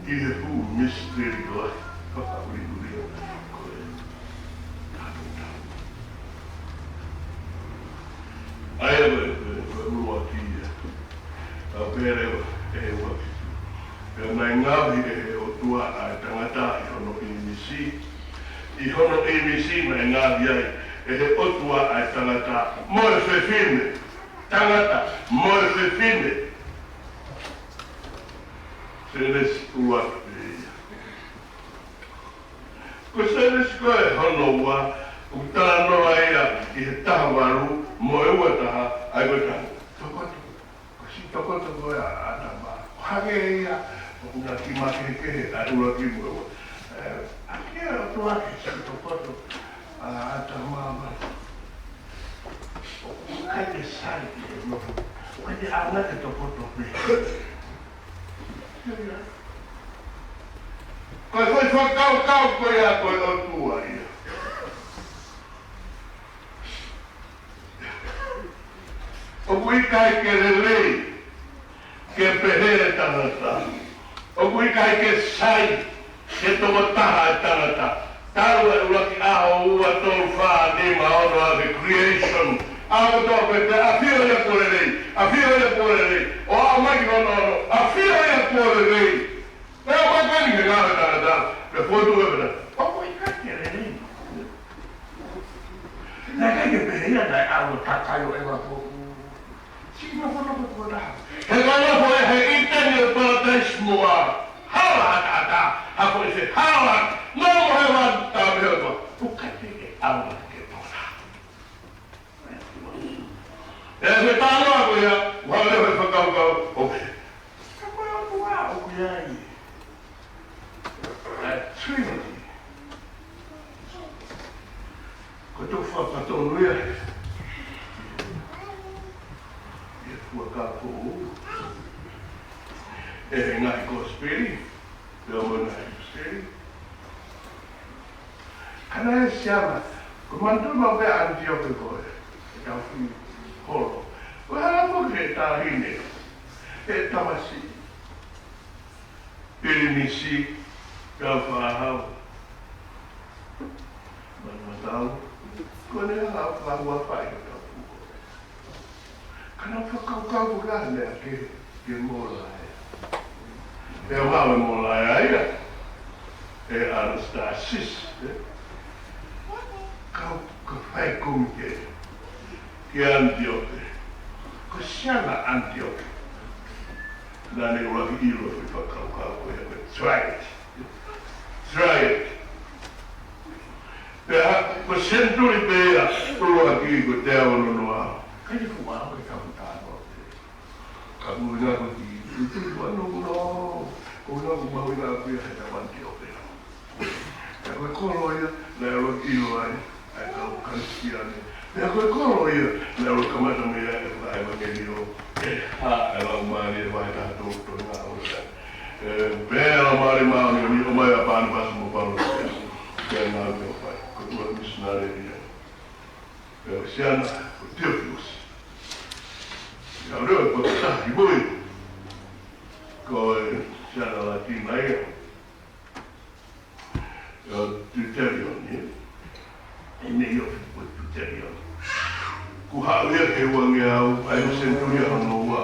ʻi he fuʻu misiteli lahi fakaʻuliʻulia ko e tāpuaki. ʻA ia ko e, ko e, ko e ʻuluaki ia. Ka pehē leva ʻe he ʻuluaki. Pea naʻe ngaohi ʻe he ʻOtua ʻa e tangata ʻi hono ʻīmisi. ʻI hono ʻīmisi naʻe ngaohi ai ʻe he ʻOtua ʻa e tangata mo e fefine. Tangata mo e fefine. Sēnesi ua pē ia. Ko Sēnesi ko e hono ua, ʻoku talanoa ia ʻi he taha valu mo e ua taha, ʻa ia ko e taha. Tokoto. Ko e siʻi tokoto ko ē ʻa ʻAtama. ʻO hangē ia, ʻoku na kiʻi makehekehe ʻa e ʻuluaki mo e ua. ʻE, ʻa ia ʻoku tuʻu hake siʻi tokoto ʻa ʻAtama ma. ʻOku ʻikai ke sai ki he nofo. ʻOku ʻikai ke ʻaonga ke tokoto pē. Ko e foʻi fakakaukau ko ia ko e ʻOtua ia. ʻOku ʻikai ke lelei ke pehē e tangata. ʻOku ʻikai ke sai ke tokotaha e tangata. Talu e ʻuluaki ʻaho, ua, tolu, fā, nima, ono, ʻa e creation. ʻAho kotoa pē, pea ʻafio ia kuo lelei. ʻAfio ia kuo lelei. ʻO aʻu mai ki hono ono, ʻafio ia kuo lelei. Pea ʻoku ʻikai ke ngāue e tangata, pea fotu e pena. ʻOku ʻikai ke lelei. Naʻe ʻikai ke pehē ia naʻe ʻalu ʻo takai ʻo ʻeva foʻou. Siʻi nofonofo ko ē taha. He ka nofo ʻi he ʻĪteni ʻo e Palataisi mo ha hala ʻataʻatā, ha foʻi se hala, nofo he vanu, tā meʻa ko ē. ʻOku ʻikai ke ʻalu ke tokotaha. ʻE, he talanoa ko ia, ʻoku hanga leva he fakakaukau, ʻoku, ka ko e ʻOtua ʻoku ʻi ai. ʻA e Trinity. Ko e toki fakatonu ia. ʻI he Fuakava Foʻou. ʻI he ngaahi kosipeli. Pea mo e ngaahi kosipeli. Ka naʻe siana, ko e manatu maʻu pē ʻa ʻAnitioke ko ē, ʻetau fuʻu holo. Ko e hala foki ʻe taha ʻene, ʻe tamasiʻi, pilinisi, kau fānau, manumatau, ko ʻene anga fakahuafa ʻi hotau fuʻu holo. Ka naʻa ku fakakaukau ko e hā e meʻa ke, ke Mōlaea. Pea ʻoku ʻi ai e Mōlaea ia, ʻe Anastasis, ē? Kau, ka fai kumi ke, ke ʻAnitioke. Ko e siana ʻAnitioke. Naʻa ne ʻuluaki ʻilo e fakakaukau ko ia ko e triad. Triad. Pea ko e senituli pē ia ʻuluaki ko e teau ono noa. Kai te fuʻu ʻaho ke kapu tāno. Ka ʻuhinga ko e kiʻi, kiʻi tuʻu ʻa nono. Ko e ʻuhinga ko e mahuʻinga ko ia he tau ʻAnitioke. Pea ko e kolo ia, naʻe ʻuluaki ʻilo ai ʻa e kau Kalisitiane. Pea ko e kolo ia, naʻe ʻuluaki kamata mei ai e fakaʻevangeliō. ʻE, ʻa e Laumālie ʻe vahe taha tolu tolu ngā ʻo ia. ʻE, pea Laumālie Māʻoniʻoni ʻomai ʻa Pānapasi mo Paula. Pea ngāue ʻo fai. Ko Ko e misinale ia. Pea ko e siana ko Teofilosi. Ia, ʻoku ʻi ai e potu taha ki mui. Ko e siana Latina ia. Ia, Tertullian ia. ʻI he ʻaho ko ē Tertullian. Kuo haʻu ia he uangeau, ʻi he senituli hono ua.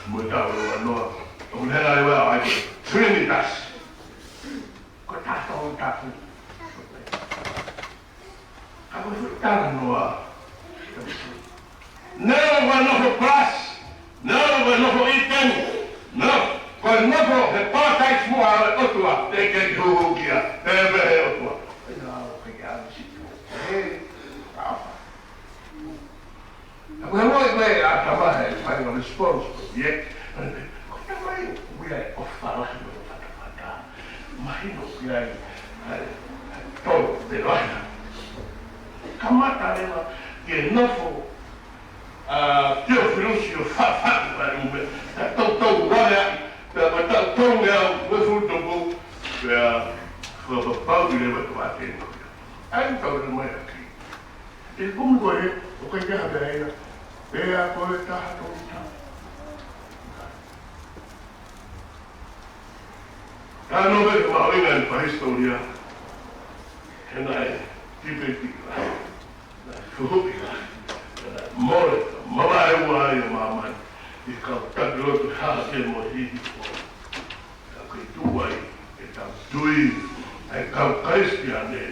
Mo e taʻu ʻe uanoa. ʻOku ne ʻai ʻa e Trinitas. Ko e taha tolu tapu. Ka ko e fuʻu talanoa. Neongo e nofo plus, neongo e nofo ʻiteni, neongo e nofo he paradise muʻa ʻo e ʻOtua, teʻeki ke huhuʻi ia, pehē pē ʻe he ʻOtua. Ia, ʻoku ʻikai ke ʻalu situ. Ē, ʻafa. Ka ko e moʻoni ko ē ʻa e tama he final response ko ia. Ko e tama ia ʻoku ʻi ai e ʻofa lahi mo e fatafata. Mahino ʻoku ʻi ai e, e, e tolu te lahi. Kamata leva ke nofo ʻa Teofilosi ʻo faʻafaʻu ʻa e ʻū meʻa. Ka toutou vale ai, pea ka toutou ngeau, mo e fuʻu topo, pea fakapapauʻi leva ʻe he toʻatele ko ia. ʻAi tau le mai aki. ʻI he kumi ko ē, ʻoku ʻikai ke ha meʻa ia, pea ko e taha tolu tapu. Ka ʻoku ʻikai ke mahuʻinga ʻi he hisitōlia, he naʻe tipeiti lahi, naʻe fuhuʻi lahi, naʻe mole, mavaeua ai ʻa māmani, ʻi he kau taki lotu hahake mo e hihifo. Ka ʻoku ʻi tuʻa ai ʻetau tui, ʻa e kau Kalisitiane,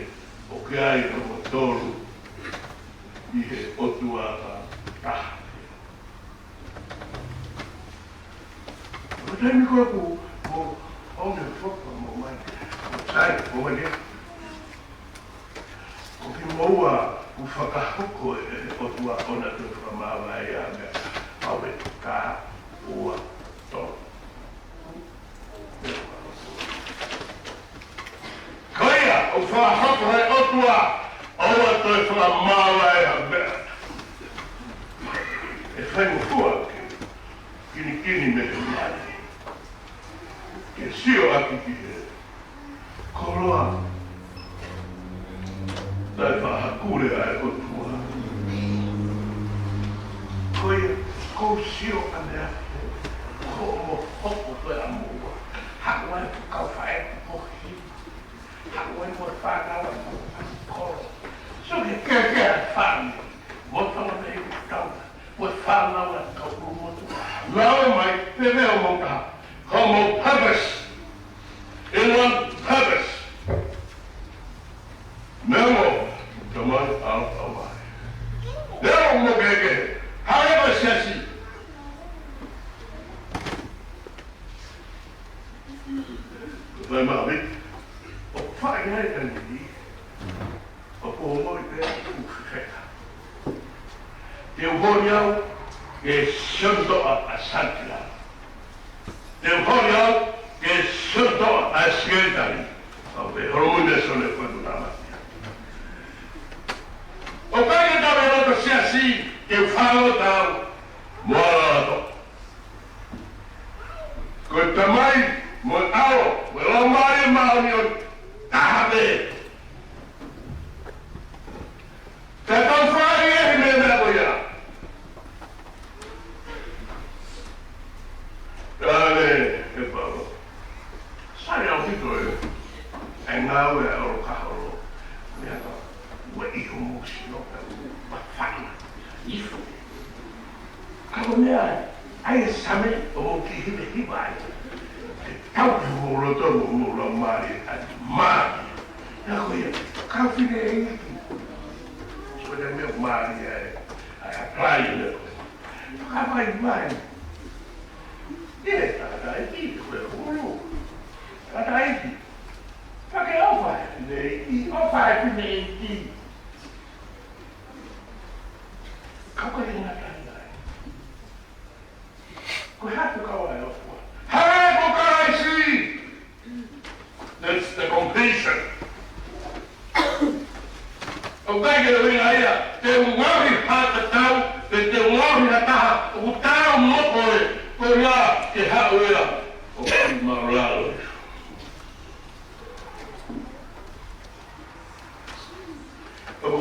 ʻoku ʻi ai kinautolu ʻi he ʻOtua taha. Ko e taimi ko ē ʻoku mou ʻomai e foʻi, mou ʻomai, mou sai, mou ʻomai ke ʻoku kimoua ʻoku fakahoko ʻe he ʻOtua ʻona toe fakamāvae ʻa e meʻa, ʻave ka ua tolu. Ko ia, ʻoku fakahoko ʻe he ʻOtua ʻoua toe fakamāvae ʻa e meʻa. ʻE faingofua ke kinikini mei he mali. Ke sio ʻaki ki he koloa naʻe fakahakule ʻa e ʻOtua. Ko ia, ʻoku ou sio ʻaneafi, ko hoʻomo hoko ko ē ʻa moua. Haʻu ai e kau faʻē ko hi. Haʻu ai mo e fānau ʻa e kolo. Sio ki he kehekehe ʻa e fāmili. Mo e fanga mei he tauna. Mo e fānau ʻa e kau motu. Nau mai, pehē ʻo mou taha. Ko hoʻomou purpose. In one purpose. Neongo, tamai, ʻalu, ʻalu mai. Neongo mo kehekehe. Hale ko e siasi. Ko e fai maʻa mi. ʻOku faʻa ʻi ai e taimi ni. ʻOku ou ongoʻi pē ʻoku fefeka. Te u holi au ke siotoʻa ʻa Santiago. Te u holi au ke siotoʻa ʻa e sekelitali. ʻOku ou holi mo e sone ko e tuna mati. ʻOku ʻikai ke tau ʻi loto siasi ke u fālota au mo ala loto. Ko e Tamai, mo e ʻAlo, mo e Laumālie Māʻoniʻoni, taha pē. Te tau fai e meʻa ko ia. Tale, ʻe Paula. Sai ʻaupito e, e ngāue ʻa e ʻOlo Kaholo. Meʻa ka, ua iho mo sino ka, ua fana. Ifo. Ka ko e meʻa, ʻai e same ʻo mou kiʻi hivehiva ai. Ke tau ki homou loto mo homou laumālie ʻa e mali. Ia ko ia, kau fine ʻeiki. So te meʻa mali ai, ʻai apply meʻa ko ē. Ka fai mai. ʻE, tangataʻeiki, ko e hulu. Tangataʻeiki. Ka ke ʻofa he fine ʻeiki, ʻofa he fine ʻeiki. Ka ko e ngata ai. Ko e hā ʻoku kau ai ʻOtua? Hale ko Kalaisi! That's the completion. ʻOku ʻikai ke lea ia, te u ngaohi ha tatau, pe te u ngaohi ha taha, ʻoku taau mo koe, ko ia ke haʻu ia, ʻoku ʻi māʻulalo.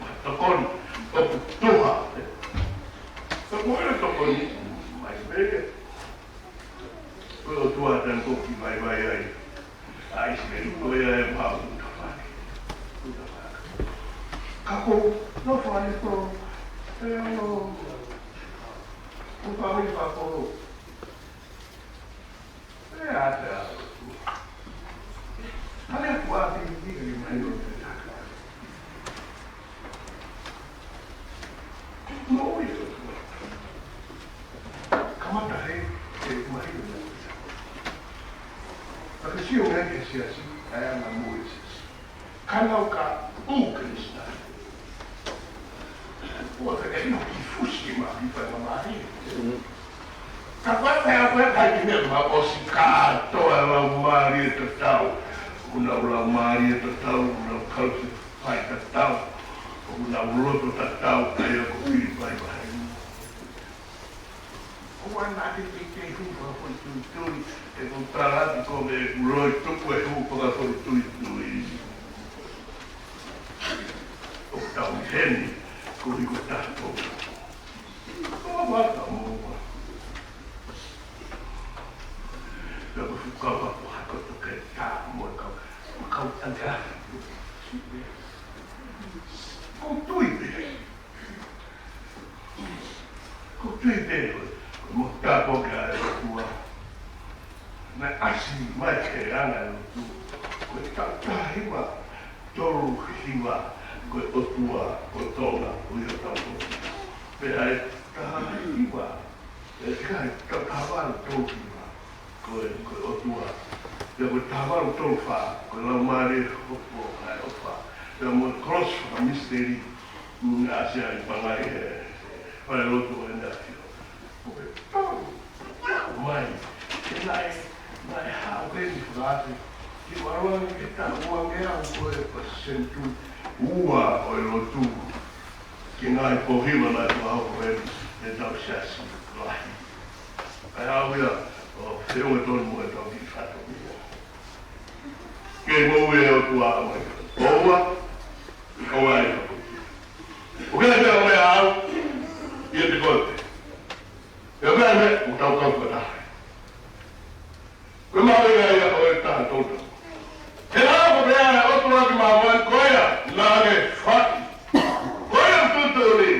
ʻoku tokoni, ʻoku tuha. Ka ko e tokoni, mai pē. Ko e ʻOtua tanu ko ki vaivai ai. ʻAi se ko ia e mau tafaki. Ka ko, no fai ko, e o, ko fai fa ko. E a te a. Hale kua pi pi ni mai o te taka. No i. Kamata he, he mai o te taka. Ka ke sio mai ke siasi, ai ana mo e siasi. Ka nau ka u Kalisitiane. Ua ka ino ki fusi ma ki fai ma mai. Ka ko e pea ko e kai ki mea ma o si ka toa lau mālie tatau. Una lau mālie tatau, una kau si fai tatau. Una loto tatau, kai o ko pili fai fai. Ko ana te te te hu fakafoʻituitui, e ko tala atu ko me kulo i tuku e hu fakafoʻituitui. ʻO tau heni, ko i ko tato. Ko vaka mo wa. Pea ko fukau a ko hako to ke ta mo kau, kau tanga. Ko tui pē. Ko tui pē ko, ko mo tapo ke ai kua. Na asi mai ke anga e lotu. Ko e tau tahi wa. Tolu hiva, ko e ʻOtua, ko Tonga, ko ia tau ko. Pea e taha hiva, e kai tau taha valu tolu hiva, ko e, ko e ʻOtua. Pea ko e taha valu tolu fā, ko e Laumālie Hopo, ʻa e ʻofa. Pea mo e kolosi fakamisiteli, mm, ʻa sia i pangai he, fale lotu ʻo e nafio. Ko e tolu. Mai. Ke naʻe, naʻe haʻu ke ni fakate. Ki waloa ni ke ta ua mea au ko e pa sentu. Ua ʻo e lotu. Ke ngai po hiva naʻe kua hoko e, e tau siasi lahi. Ai au ia, ʻo feu e tonu mo e tau ki fato mia. Ke mou e o tua mai. ʻOua, ʻoua e fato. ʻO ke mea mai au, ia te kote. Ia mea me, ʻo tau kau kata. Ko e maʻu ia ia ʻo e taha tonu. He ʻa ko mea e ʻOtua ki maʻu ai, ko ia, naʻa ne fai. Ko ia tuʻutuʻuni.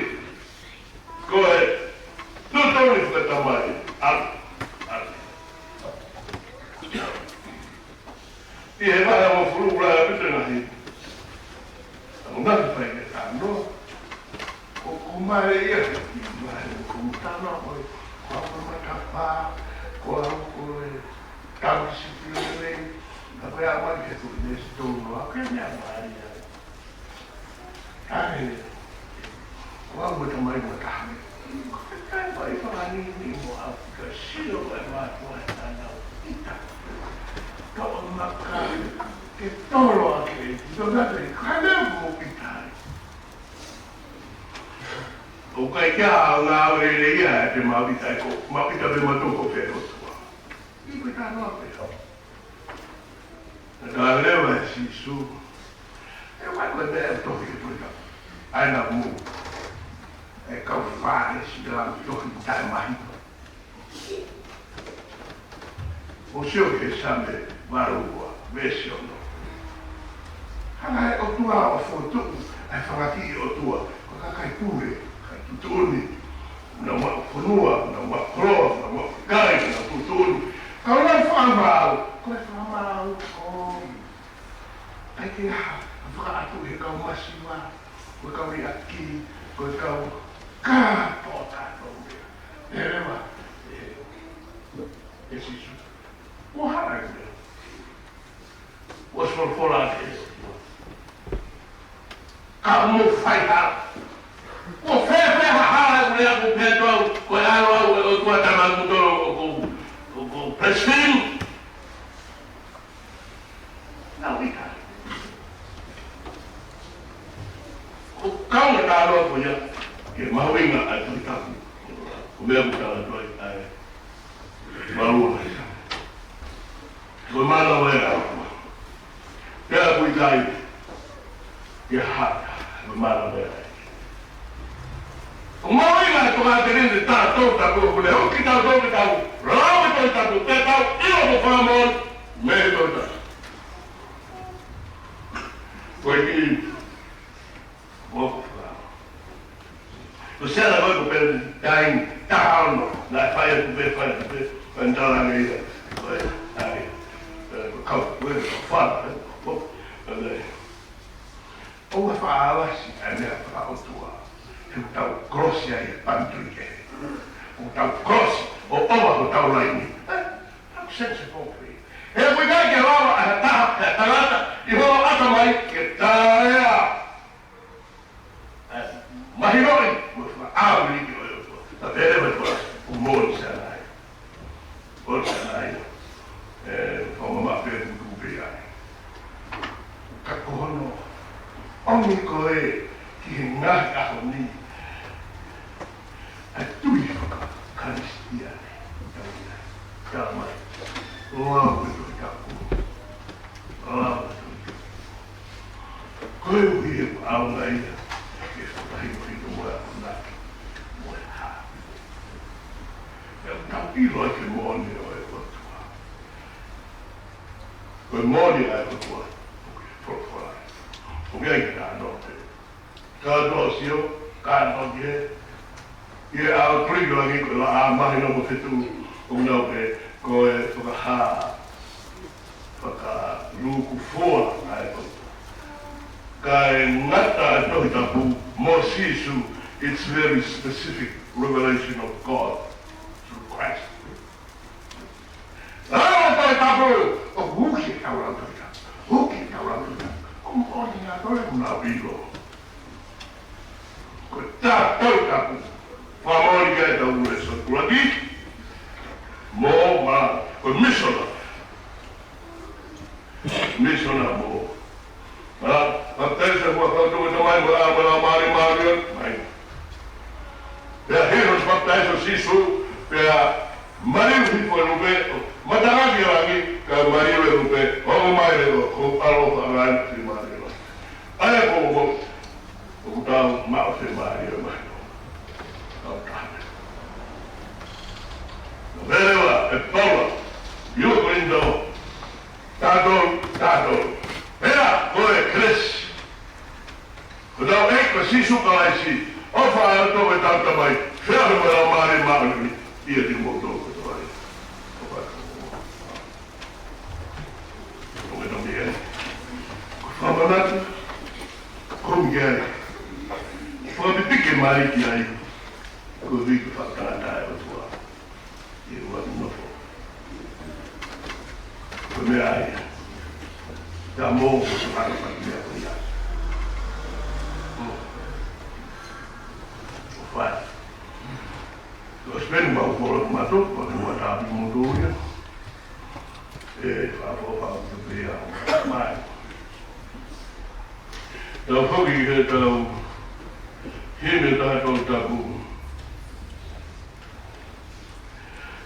Ko e, tuʻutuʻuni fakatamai. ʻAlu, ʻalu. ʻI he vahe hongofulu ʻoku lahi ʻaupito e ngaahi. ʻOku ngaahi fai ke tanoa. ʻOku mare ia he ki vahe hongofulu tanoa ko e, ko au ko e matapā, ko au ko e tauhi sipi lelei, ka ko e ʻa mai ke tui ne si tonu noa, ke mea mai ia. Tahe, ko au mo e tamai mo e taha. Ko e taha mai fanga ni ni mo au ka sio ko e mātuʻa e tana o ita. Ka o maka ke tolo ake, ko maka ke kane mo ita. ʻO kai kia au ngā ore le ia e te mau ita ko, mau ita pe matou ko fe o tua. I ko e tano a pe hau. Na ka leva e Sisu. E wai ko e mea e tohi e tohi ka. Ai na mu. E kau fare si la tohi tai mahi. ʻO sio ke Same valu ua, veesi ono. Hanga e ʻOtua ʻo fokotuʻu, ʻa e fanga kiʻi ʻotua, ko e kakai pule, kakai tuʻutuʻuni. Nau maʻu fonua, nau maʻu koloa, nau maʻu kai, nau tuʻutuʻuni. Ka ʻoku nau fakamaau, ko e fakamaau, ko ʻai ke ha, ʻa fakaʻatu he kau masiva, ko e kau liʻaki, ko e kau kātoa kātoa. He leva, e, e Sisu. Ko hara e mea. Ua solofola ke. Ka mo fai ha. Ko fēfē ha hala ʻoku lea ko pē tau, ko e ʻalo au e ʻOtua tama kutolo ʻoku, ʻoku president. Tau ika. ʻOku kau e talanoa ko ia ki he mahuʻinga ʻa e Tohi Tapu. Ko e meʻa ʻoku tala atu ai ʻa e mālō. Ko e mānava ē ʻa e ʻOtua. Pea ʻoku ʻikai ke hata, ko e mānava ē. ʻOku mahuʻinga e tokāteline ʻa e Tohi Tapu ko ē, ʻoku kitautolu ke tau lau e Tohi Tapu, ke tau ʻilo mo fakamoʻoni mei he Tohi Tapu. Ko e kiʻi, ʻo, ko e sēnesi ko ē ko Pēnitaini taha ono, naʻe fai atu pē, fai atu pē, fai atu pē, ko e, ʻai, ē, ko e kau, ko e kau fala, ē, ko e, ʻo, ʻo, ʻoua ʻe faʻa ʻavasi ʻa e meʻa fakaʻotua. He ʻoku tau kolosi ai e pantui kehe. ʻOku tau kolosi ʻo ʻova hotau laini. Ē, tau sense kōpē. He ʻoku ʻikai ke lava ʻe ha taha, ʻe ha tangata, ʻi hono ʻatamai ke taea ʻa e mahinoʻi mo e fakaʻāuliki ʻo e ʻOtua. Naʻe pehē mai ʻe he ʻOtua, ʻoku moʻoni Sēnesi. ʻO Sēnesi, ē, fakamamaʻu pē ʻoku tuʻu pē ai. Ka ko hono ʻomi ko ē ki he ngaahi ʻaho ni ʻa e tui faka-Kalisitiane. Tau ia. Tau mai. Lau e Tohi Tapu. Lau e Tohi Tapu. Koeʻuhi he ʻaonga ia ke fakahinohino mo e akonaki mo e hā. Pea tau ʻilo ai ki he moʻoni ʻo e ʻOtua. Ko e moʻoni ʻa e ʻOtua. Folofola. ʻOku ʻikai ke tā noa pē. Ka tō sio, ka tō ki he, ʻi he ʻaho Tuʻi langi ko e laʻā mahino mo fetuʻu, ʻoku nau pehē, ko e fakahā, fakalūkufua ʻa e ʻOtua. Kae ngata e Tohi Tapu mo Sīsū, it's very specific revelation of God through Christ. Lau e Tohi Tapu, ʻoku huki e tau lau Tohi Tapu. Huki e tau lau Tohi Tapu. ʻOku moʻoni ʻa e tole ʻoku nau ʻilo. Ko e tā Tohi Tapu. Fakamoʻoni ki ai ʻetau ʻū lēsoni ʻuluaki. Mo ma, ko e misiona. Misiona mo. Ā, papitaiso ʻi he huafa ʻo e Tamai mo e ʻAlo mo e Laumālie Māʻoniʻoni. Mai. Pea hili hono papitaiso ʻo Sīsū, pea maliu hifo e lupe, matangi ki langi, kae maliu e lupe, ʻo ʻomai leva ʻa e ʻaloʻofa ʻa e Laumālie Māʻoniʻoni. ʻA ia ko e, ʻoku tau maʻu e fiemālie mai. Tau taha. Pehē leva ʻe Paula, ʻi he ʻUluaki Kolinitō, taha tolu, taha tolu. Pea ko e kelesi ʻa hotau ʻEiki ko Sīsū Kalaisi, ʻofa ʻa e ʻOtua ko ʻetau Tamai, feohi mo e Laumālie Māʻoniʻoni, ʻiate kimoutolu kotoa. ʻOfa atu. ʻO e tau mea. Ko e fakamanatu, ko e mea. Fakapipiki mai ki ai, ko e viki fakatangata ʻa e ʻOtua. ʻI he ʻuluaki nofo. Ko e meʻa ia. Ka mou ko e fakapaki meʻa ko ia. ʻO. ʻO fai. Ko e spend mau kolo mato, ko e mua tāpī mo tō ia. ʻE, fa, fa, fa, ko e pea, mai. Tau foki ki he tau, himi ʻa e Tohi Tapu.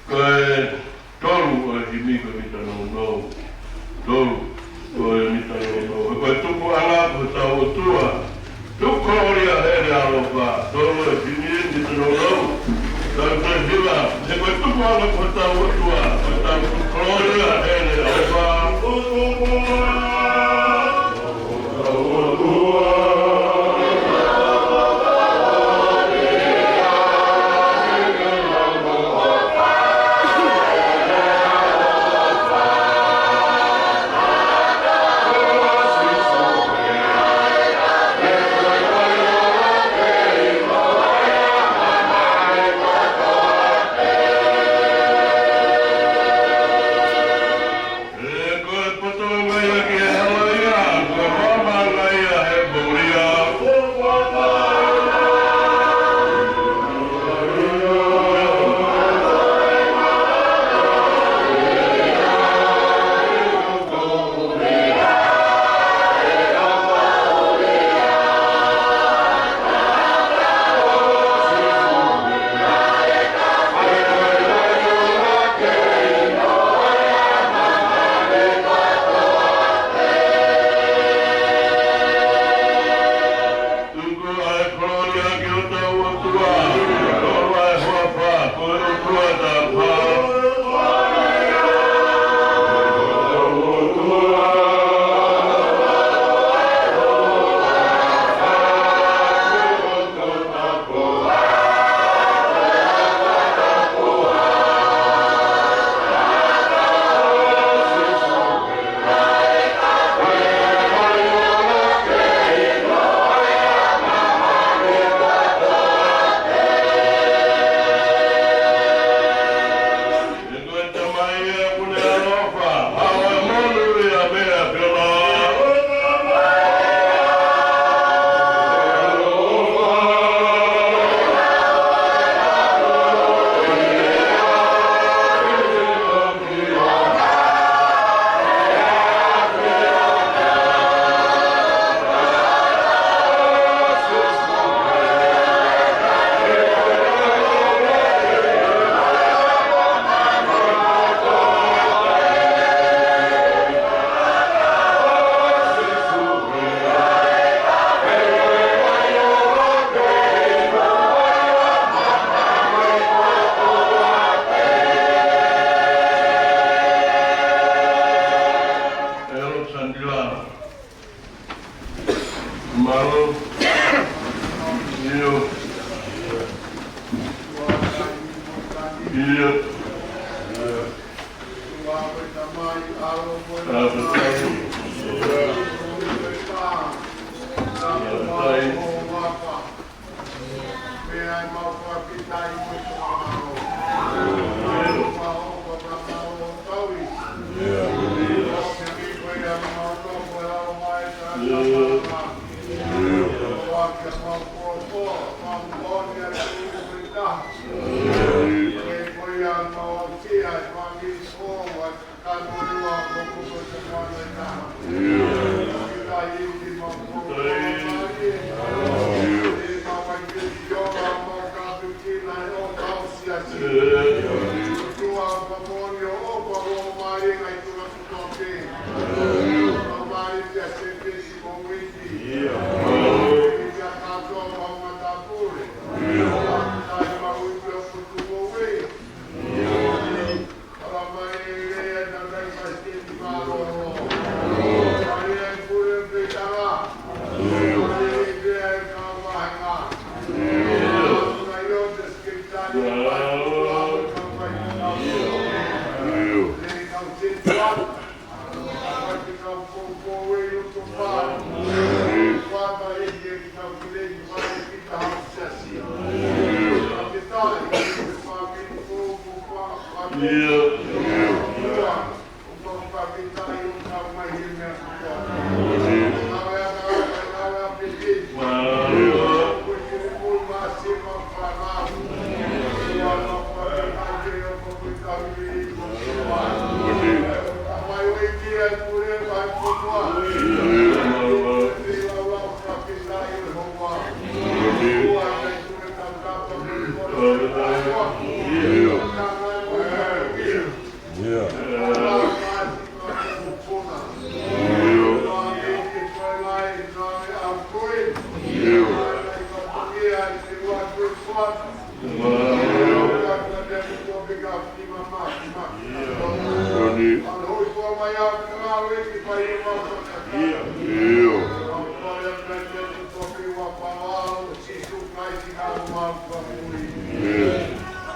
Ko e tolu ʻo e himi ko e Mita Nounou. Tolu ʻo e Mita Nounou. Ko e tukuʻanga ko hotau ʻOtua. Tuku kolōlia, hele, ʻaloʻofa. Tolu ʻo e himi Mita Nounou. Tau toe hiva. He ko e tukuʻanga ko hotau ʻOtua. Ko hotau tuku kolōlia, hele, ʻaloʻofa. Mālō. ʻIo. ʻIo. ʻApatai. ʻApatai.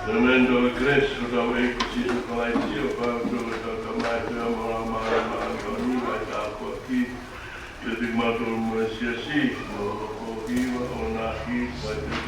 Amen. Tau e kelesi ʻo hotau ʻEiki ko Sīsū Kalaisi, ʻofa ʻa e ʻOtua, ʻa e Tamai, ʻa e Laumālie Māʻoniʻoni, ʻa e tāpuaki, ke ʻiate kimautolu mo e siasi, mo hono hiva, ʻo nāki, mai te